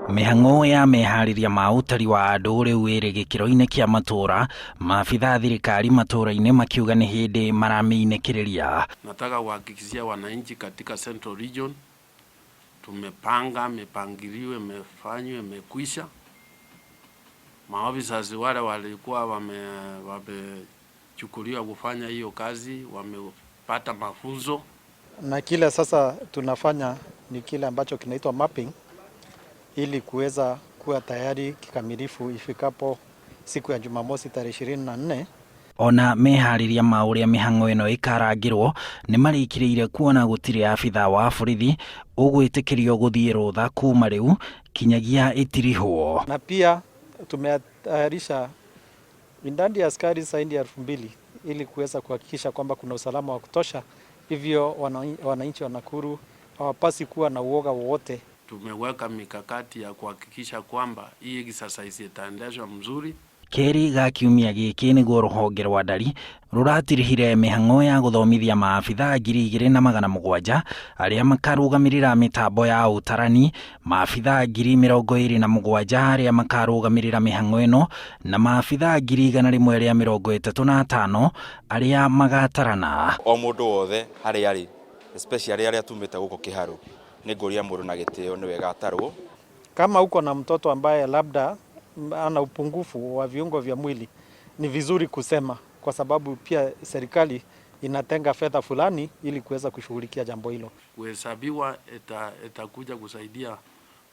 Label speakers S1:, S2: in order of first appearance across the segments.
S1: Mĩhang'o ya meharĩria ma ũtari wa andũ rĩu ĩrĩ gĩkĩro-inĩ kĩa matũra, maabitha a thirikari matũra-inĩ makiuga nĩ hĩndĩ maramĩinĩkĩrĩria.
S2: Nataka kuhakikishia wananchi katika Central Region tumepanga mipangilio imefanywa imekwisha. Maofisa wale walikuwa wamechukuliwa kufanya hiyo kazi wamepata mafunzo,
S3: na kile sasa tunafanya ni kile ambacho kinaitwa mapping ili kuweza kuwa tayari kikamilifu ifikapo siku ya Jumamosi tarehe 24.
S1: Ona meharĩria ma ũrĩa mĩhang'o ĩno ĩkarangĩrwo nĩ marĩkĩrĩire kuona gũtirĩ abitha wa borithi ũgwĩtĩkĩrio gũthiĩ rũtha kuma rĩu kinyagia ĩtirihwo.
S3: Na pia tumetayarisha idadi ya askari zaidi ya 2000 ili kuweza kuhakikisha kwamba kuna usalama wa kutosha, hivyo wananchi wa Nakuru hawapasi kuwa na uoga wowote.
S2: Tumeweka mikakati ya kuhakikisha kwamba hii exercise itaendeshwa mzuri.
S1: Kerĩ ga kiumia gĩkĩ nĩguo rũhonge rwa ndari rũratirihire mĩhang'o ya gũthomithia maabitha 2700 arĩa makarũgamĩrĩra mĩtambo ya ũtarani, maabitha 27,000 arĩa makarũgamĩrĩra mĩhang'o ĩno na maabitha 135,000 arĩa magatarana.
S4: O mũndũ wothe harĩa arĩ, especially arĩa tumĩte gũkũ Kĩharũ, nĩ ngũria mũndũ na gĩtĩo nĩ wega atarwo.
S3: Kama uko na mtoto ambaye labda ana upungufu wa viungo vya mwili, ni vizuri kusema, kwa sababu pia serikali inatenga fedha fulani ili kuweza kushughulikia jambo hilo.
S2: Kuhesabiwa itakuja kusaidia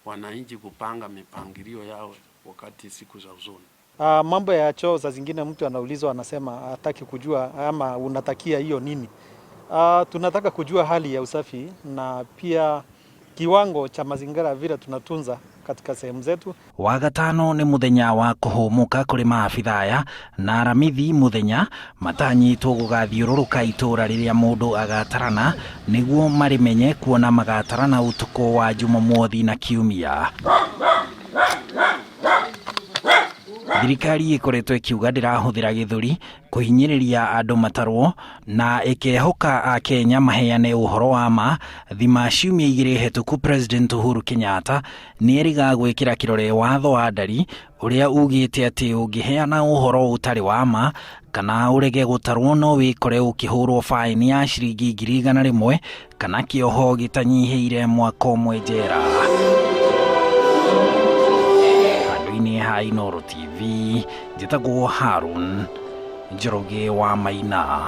S2: wananchi kupanga mipangilio yao wakati siku za usoni.
S3: Mambo ya choo, saa zingine mtu anaulizwa anasema hataki kujua ama unatakia hiyo nini. Tunataka kujua hali ya usafi na pia kiwango cha mazingira vile tunatunza katika sehemu zetu.
S1: Wagatano nĩ mũthenya wa kũhũmũka kũrĩ maabitha aya na Aramithi mũthenya matanyĩtwo gũgathiũrũrũka itũra rĩrĩa mũndũ agatarana nĩguo marĩmenye kuona magatarana ũtukũ wa Jumamothi na Kiumia. Thirikari ĩkoretwo ĩkiuga ndĩrahũthĩra gĩthũri kũhinyĩrĩria andũ matarwo na ĩkehoka akenya maheane ũhoro wa ma. Thima ciumia igĩrĩ hetũku President Uhuru Kenyatta nĩ erĩga gwĩkĩra kĩrore watho wa ndari ũrĩa ugĩte atĩ ũngĩheana ũhoro ũtarĩ wa ma kana ũrege gũtarwo no wĩkore ũkĩhũrwo faini ya ciringi 100,000 kana kĩoho gĩtanyihĩire mwaka ũmwe njera. Handũ-inĩ ha Inooro TV, njĩtagwo Harun Njoroge wa Maina.